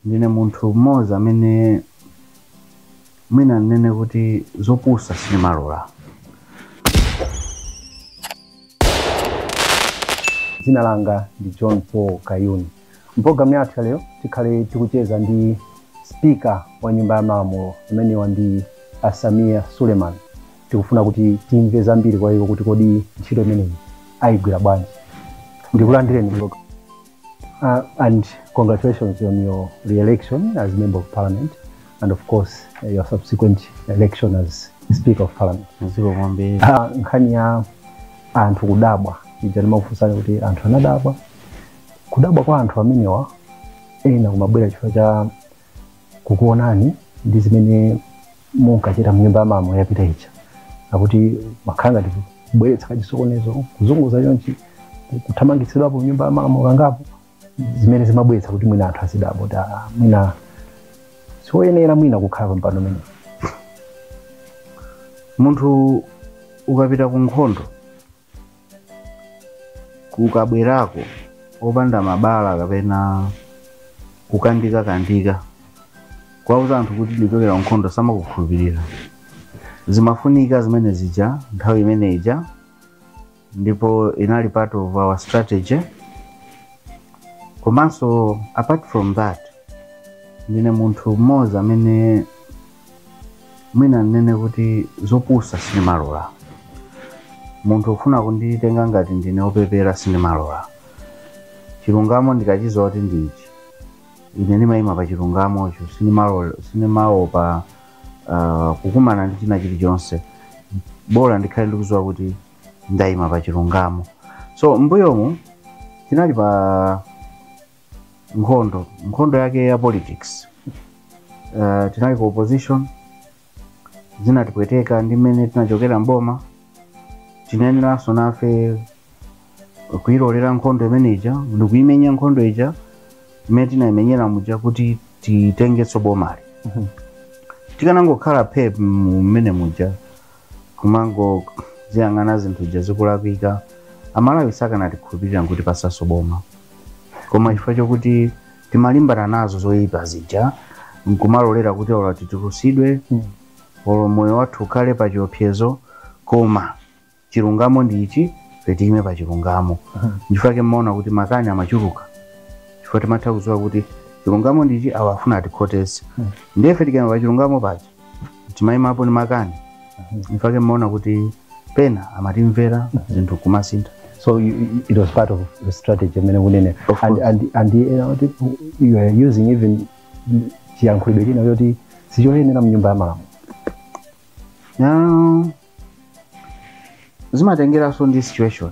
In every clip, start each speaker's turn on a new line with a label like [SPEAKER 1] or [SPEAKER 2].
[SPEAKER 1] Ndine munthu mmodzi amene mwina ndinene kuti zopusa sindimalola.
[SPEAKER 2] Dzina langa ndi John Paul Kayuni. Mpologalamu yathu ya lero tikhale tikucheza ndi Speaker wa Nyumba ya Malamulo, amenewa ndi a Sameer Suleman. Tikufuna kuti timve zambiri kwa iwo kuti kodi ntchito imeneyi ayigwira bwanji. Ndikulandireni program. And congratulations on your re-election as Member of Parliament and, of course, your subsequent election as Speaker of Parliament.
[SPEAKER 1] Zikomo kwambiri.
[SPEAKER 2] Nkhani ya anthu kudabwa ija, ndimakufunsani kuti anthu anadabwa. Kudabwa kwa anthu amenewa ena kumabwera chifukwa cha kukuonani ndi zimene munkachita mnyumba ya malamulo yapita ija, akuti makhala ngati kubweretsa kachisokonezo, kuzunguza chonchi, kuthamangitsidwapo mnyumba ya malamulo kangapo, zimene zimabweretsa kuti mwina anthu azidabwa kuti mwina siwoyenera mwina kukhala pa mpando umenewu.
[SPEAKER 1] Munthu ukapita ku nkhondo, kukabwerako opanda mabala kapena kukandika-kandika, kwauza anthu kuti ndichokera nkhondo, samakukhulupirira. Zimafunika zimene zija nthawi imene ija, ndipo inali part of our strategy. Komanso, apart from that, ndine munthu mmodzi amene mwina ndinene kuti zopusa sindimalola. Munthu ufuna kunditenga ngati ndine opepera, sindimalola. Chilungamo ndikachidziwa kuti ndi ichi, ine ndimayima pa chilungamocho. Sindimalola, sindimaopa kukumana ndi china chilichonse, bola ndikhale ndikudziwa kuti ndayima pa chilungamo. So mbuyomu tinali pa nkhondo, nkhondo yake ya politics. Tinali ku opposition, zinatipweteka ndi mmene tinachokera mboma. Tinayeneranso nafe kuyilolera nkhondo imene ija ndikuyimenya nkhondo ija imene tinayimenyera muja kuti titengenso bomali. Tikanangokhala phe mmene muja, kumango ziyang'ana zinthu ija zikulakwika, Amalawi sakanatikhulupirira kuti pasaso boma. Koma chifukwa chokuti timalimbana nazo zoyipa zija, nkumalolera kuti ola titulusidwe, olo moyo wathu ukhale pa chiopsezo, koma chilungamo ndi ichi, ife tiyime pa chilungamo. Nchifukwa chake mmaona kuti makani amachuluka, chifukwa timatha kudziwa kuti chilungamo ndi ichi, awa afuna atikhotese. Ndiye ife tikayima pa chilungamo paja, timayimapo ndi makani. Nchifukwa chake mmaona kuti pena amatimvera, zinthu kumasintha.
[SPEAKER 2] So it was part of the strategy imene kunene.
[SPEAKER 1] Of
[SPEAKER 2] And
[SPEAKER 1] course.
[SPEAKER 2] And you are using even chiyankhulidwe china choti sichoyenera mnyumba ya malamulo.
[SPEAKER 1] Zimatengeranso ndi situation.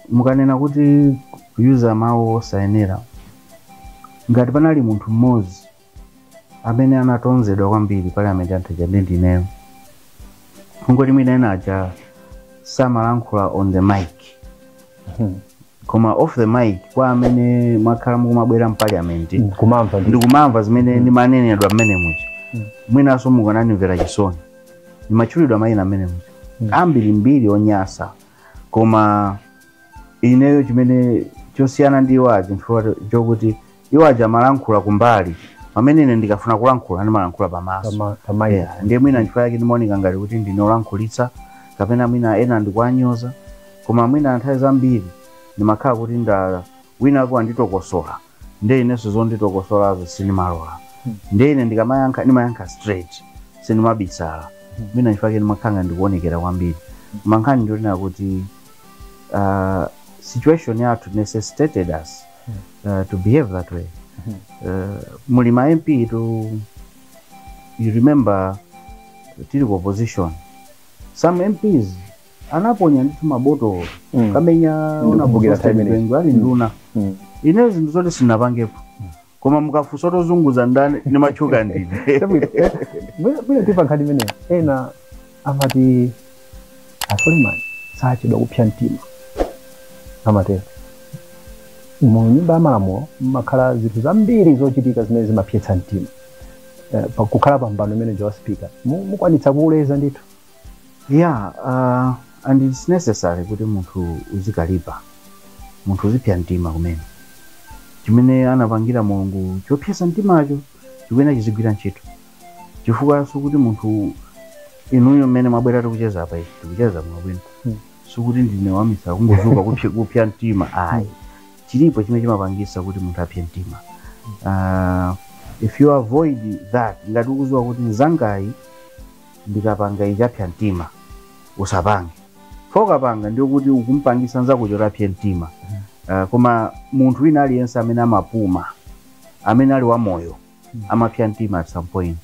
[SPEAKER 1] Mukanena kuti kuyuza mawu osayenera, ngati panali munthu mmodzi amene anatonzedwa kwambiri parliament anthu aja, ndi ndineyo. Kungoti mwina ena aja samalankhula on the mic, koma off the mic, kwa amene mwakhala mukumabwera mparliament
[SPEAKER 2] Kumamva ndi
[SPEAKER 1] ndikumamva zimene ndimanenedwa mmene muja, mwinanso mukanandimvera chisoni. Ndimatchulidwa mayina mmene muja ambirimbiri onyasa, koma ineyo chimene chosiyana ndi iwo aja nchifukwa chokuti iwo aja amalankhula kumbali, pamene ine ndikafuna kulankhula ndimalankhula pamaso.
[SPEAKER 2] Pa mic.
[SPEAKER 1] Yeah, ndiye mwina nchifukwa yake ndimaoneka ngati kuti ndine olankhulitsa kapena mwina ena ndikuwanyoza, koma mwina nthawi zambiri ndimakhala kuti nda winako anditokosola, ndiye inenso zonditokosolazo sindimalola. Ndiye ine ndikamayankha ndimayankha straight, sindimabisala. Mwina nchifukwa yake ndimakhala ngati ndikuonekera kwambiri. Koma nkhani ndionena kuti situation yathu necessitated us to behave that way. Muli ma MP to, you remember tili ku opposition, some MPs anaponya ndithu mabotolo, kamenya.
[SPEAKER 2] Ndikumbukira time imeneyi.
[SPEAKER 1] Wengu ali nduna. Ine zinthu zoti sinapangepo, koma mukafunsa tozunguza ndani, ndimatchuka ndine.
[SPEAKER 2] Chabwino. Mwina tipa nkhani imeneyo, ena amati a Suleman sachedwa kupsa mtima, amatero. Mu nyumba ya malamulo mmakhala zinthu zambiri zochitika zimene zimapsetsa mtima. Kukhala pa mpando umene wa speaker, mukwanitsa kuuleza ndithu?
[SPEAKER 1] Yeah, and it's necessary kuti munthu uzikalipa, munthu uzipsa mtima kumene, chifukwa Chimene anapangira Mulungu chopyesa mtimacho chikuyenera chizigwira ntchito, chifukwa sikuti munthu inuyo mmene mwabwera tikucheza apa, ichi tikucheza mwabwino, sikuti ndine wamisala kungozuka kupya mtima, ayi. Chilipo chimene chimapangisa kuti munthu apye mtima. If you avoid that, ngati ukuziwa kuti nzangayi ndikapanga ichi apya mtima, usapange. Ukapanga ndiyo kuti ukumpangisa nzako choti apye mtima. Koma munthu wina aliyense amene amapuma, amene ali wamoyo, amapya mtima at some point.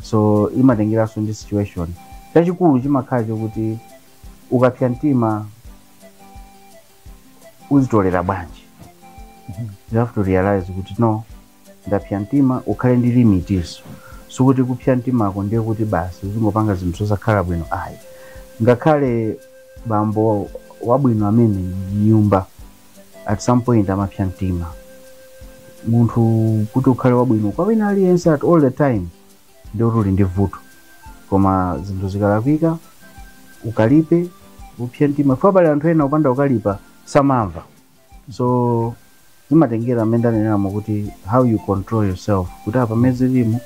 [SPEAKER 1] So imatengeranso ndi situation. Chachikulu chimakhala chokuti ukapya mtima uzitolera bwanji. You have to realize kuti no, ndapya mtima, ukhale ndi limit iso. Sikuti kupya mtimako ndiye kuti basi uzingopanga zinthu zosakhala bwino, ayi. Ngakhale bambo wabwino amene nyumba, at some point amapya mtima. Munthu kuti ukhale wabwino kwa wina aliyense at all the time, ndiye kuti uli ndi vuto. Koma zinthu zikalakwika, ukalipe, upye mtima, chifukwa pali anthu ena upanda ukalipa samamva. So zimatengera mmene ndaneneramo kuti how you control yourself, kuti apa mmene zilimo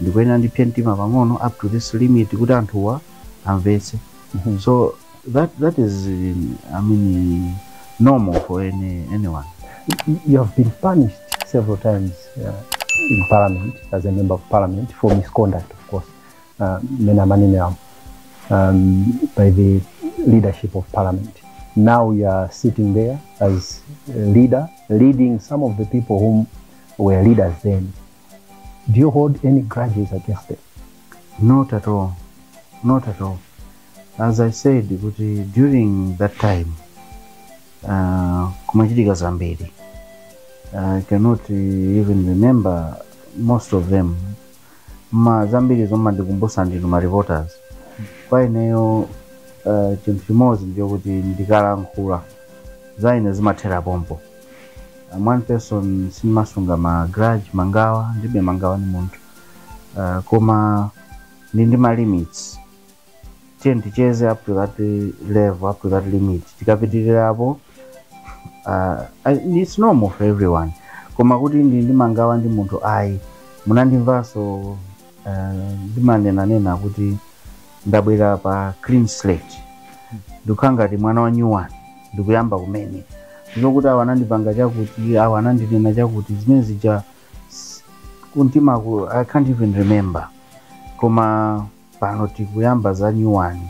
[SPEAKER 1] ndikuyenera ndipye mtima pang'ono up to this limit kuti anthuwa amvetse. So that is, I mean, normal for anyone.
[SPEAKER 2] You have been punished several times in parliament as a member of parliament for misconduct, of course, mena manene, by the leadership of parliament. Now you are sitting there as a leader, leading some of the people whom were leaders then. Do you hold any grudges against them?
[SPEAKER 1] Not at all. Not at all. As I said, kuti during that time, kumachitika zambiri. I cannot even remember most of them. Ma zambiri zomwe ndikumbusa ndinu ma reporters. Kwa ineyo, chinthu chimodzi ndiyo kuti ndikalankhula za ine zimathera pompo. I'm one person sindimasunga ma grudge, mangawa, ndibe mangawa ni munthu. Koma ndi ma limits. Tiye ticheze up to that level, up to that limit. Tikapitirirapo, it's normal for everyone. Koma kuti ndi mangawa ndi munthu, ayi. Munandimvanso ndimanenanena kuti ndabwera pa clean slate, ndikukhala ngati mwana wa new one, ndikuyamba kumene. Ndizokuti awa anandipanga chakuti, awa anandinena chakuti, zimene zija kuntimaku I can't even remember. Koma pano tikuyamba za new one,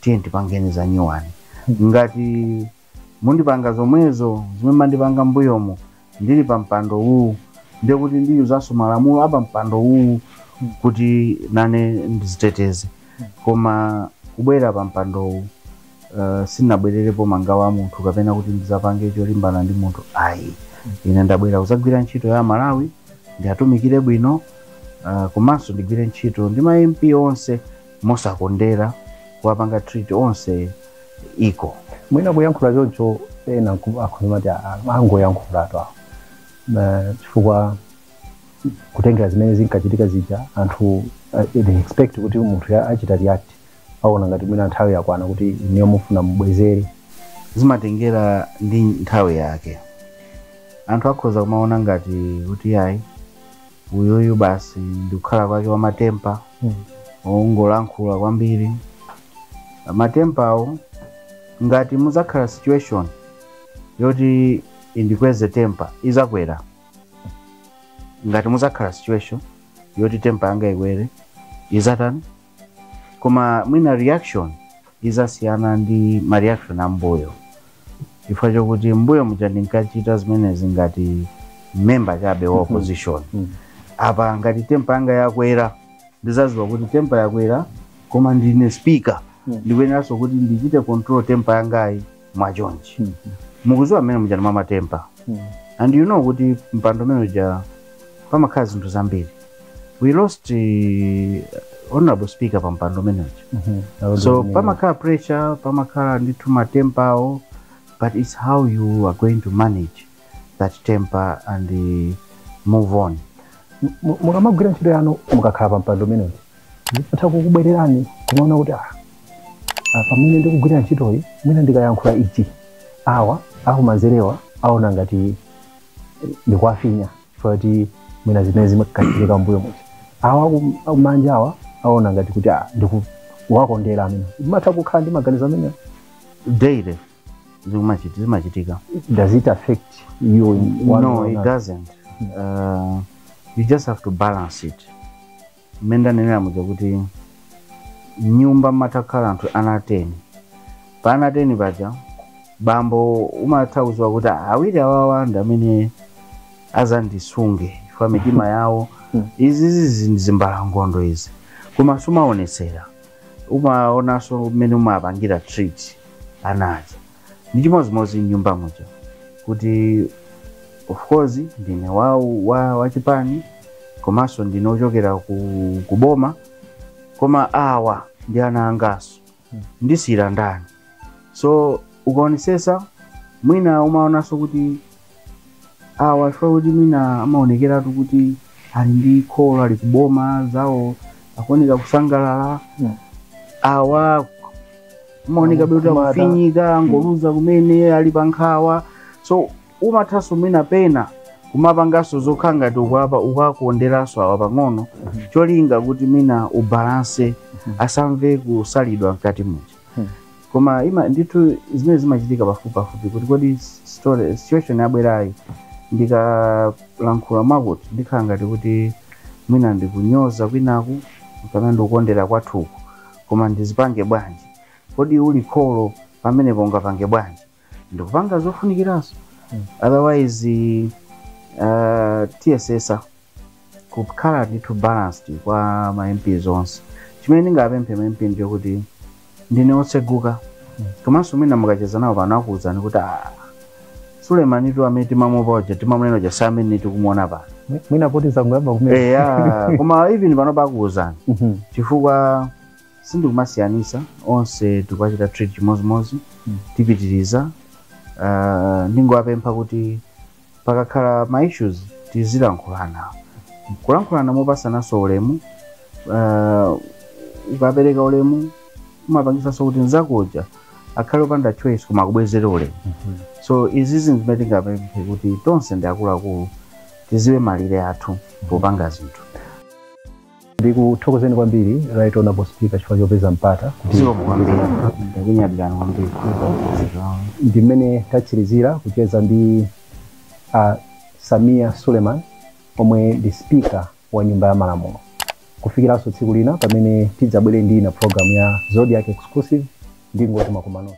[SPEAKER 1] tiye tipangeni za new one. Ngati mundipanga zomwezo zimene mandipanga mbuyomo ndili pa mpando uwu, ndiye kuti ndiyuzanso malamulo apa mpando uwu kuti nane ndiziteteze. Koma kubwera pa mpando uwu, sindinabwererepo mangawa a munthu kapena kuti ndizapange cholimbana ndi munthu, ayi. Ine ndabwera kuzagwira ntchito ya Malawi, ndiatumikire bwino, komanso ndigwire ntchito ndi ma MP onse mosakondera, kuwapanga treat onse equal.
[SPEAKER 2] Mwina kuyankhula choncho ena akhozamati angoyankhulatu awo, chifukwa kutengera zimene zinkachitika zija, anthu they expect kuti munthu achita react, aona ngati mwina nthawi yakwana kuti niyo mufuna mubwezere.
[SPEAKER 1] Zimatengera ndi nthawi yake. Anthu akhoza kumaona ngati kuti ayi, uyuyu basi ndikukhala kwake wa matemper, ongolankhula kwambiri. Matemperwo, ngati muzakhala situation yoti indikweze temper, izakwera. Ngati muzakhala situation yoti temper yanga ikwere, izatani? Koma mwina reaction izasiyana ndi ma reaction ambuyo, chifukwa chokuti mbuyo muja ndinkachita zimenezi ngati member chabe wa opposition. Apa ngati temper yanga yakwera, ndizaziwa kuti temper yakwera, koma ndine speaker, ndikuyeneranso kuti ndichite control temper yangayi mwachonchi. Mukuziwa mmene muja ndimama temper, and you know kuti mpando umene uja pamakhala zinthu zambiri. We lost honorable speaker pa mpando umene uja. So pamakhala pressure, pamakhala ndithu matemperwo, but it's how you are going to manage that temper and move on.
[SPEAKER 2] Mukamagwira ntchito yanu, mukakhala pa mpando umenewu, zimatha kukubwererani kumaona kuti pamene ndikugwira ntchitoyi, mwina ndikayankhula ichi, awa akumanzerewa aona ngati Ndikuwafinya chifukwa kuti mwina zimene zimakachitika mbuyo muja, awa akumanja awa aona ngati kuti ndikuwakondera amene matha kukhala ndi maganizo amene.
[SPEAKER 1] Daily zimachitika.
[SPEAKER 2] Does it affect you in one
[SPEAKER 1] No,
[SPEAKER 2] way or
[SPEAKER 1] it
[SPEAKER 2] another?
[SPEAKER 1] doesn't. You just have to balance it. Mmene ndanenera muja kuti nyumba mmatakhala anthu ana 10, pa ana 10 paja bambo umatha kudziwa kuti awiri awawa ndi amene azandisunge chifukwa mitima yawo izi izi zimbalangondo izi, koma sumaonetsera, umaonanso mmene umapangira treat anaja. Ndi chimodzimodzi mnyumba muja kuti of course ndine wa chipani komanso ndine ochokera ku boma, koma awa ndi ana angaso, ndisiyira ndani? So ukaonesesa mwina umaonanso kuti awa chifukwa kuti mwina amaonekeratu kuti ali ndi kholo ali kuboma, zawo akuoneka kusangalala, awa amaoneka kuti
[SPEAKER 2] Kumata.
[SPEAKER 1] Akufinyika, angoluza kumene ali pa nkhawa. So umathanso mwina pena kumapanganso zokhala ngati ukwapa ukakonderanso awa pang'ono, cholinga kuti mwina ubalance, asamve kusalidwa mkati muja. Koma ima ndithu zimene zimachitika pafupi pafupi kuti kodi story situation yabwerayi, ndikalankhula mwakuti ndikhala ngati kuti mwina ndikunyoza kwinaku kapena ndikukondera kwathuku, koma ndizipange bwanji? Kodi uli kholo pamenepo ungapange bwanji? Ndikupanga zofunikiranso. Otherwise tiyesesa kukhala ndithu balanced kwa ma MPs onse. Chimene ndingapemphe ma MP ndichokuti ndine otseguka, komanso mwina mukacheza nawo pano akuwuzani kuti Sulemanitu amene timamupa uja, timamunena uja, si amene tikumuona pano.
[SPEAKER 2] Mwina poti zangoyamba kumene.
[SPEAKER 1] Eya, koma even pano pakuwuzani chifukwa sindikumasiyanisa, onse tikuwachita treat chimozimozi. Tipitiriza, ndingowapempha kuti pakakhala ma issues tizilankhulana, kulankhulana mopasanaso ulemu. Ukapereka ulemu umapangisanso kuti nzakuja akhale opanda choice koma akubwezere ulemu. So izi zinthu zimene tingapemphe kuti tonse ndi akuluakulu, tiziwe malire athu popanga zinthu.
[SPEAKER 2] Ndikuthokozeni kwambiri, Right Honorable Speaker, chifukwa chopeza mpata kuti
[SPEAKER 1] Zikomo kwambiri, ndakunyadirani kwambiri.
[SPEAKER 2] Ndi mmene tatsirizira kucheza ndi Samia Suleiman omwe ndi speaker wa Nyumba ya Malamulo. Kufikiranso tsiku lina pamene tidzabwere ndi ina program ya Zodiak Exclusive, ndingoti makomano.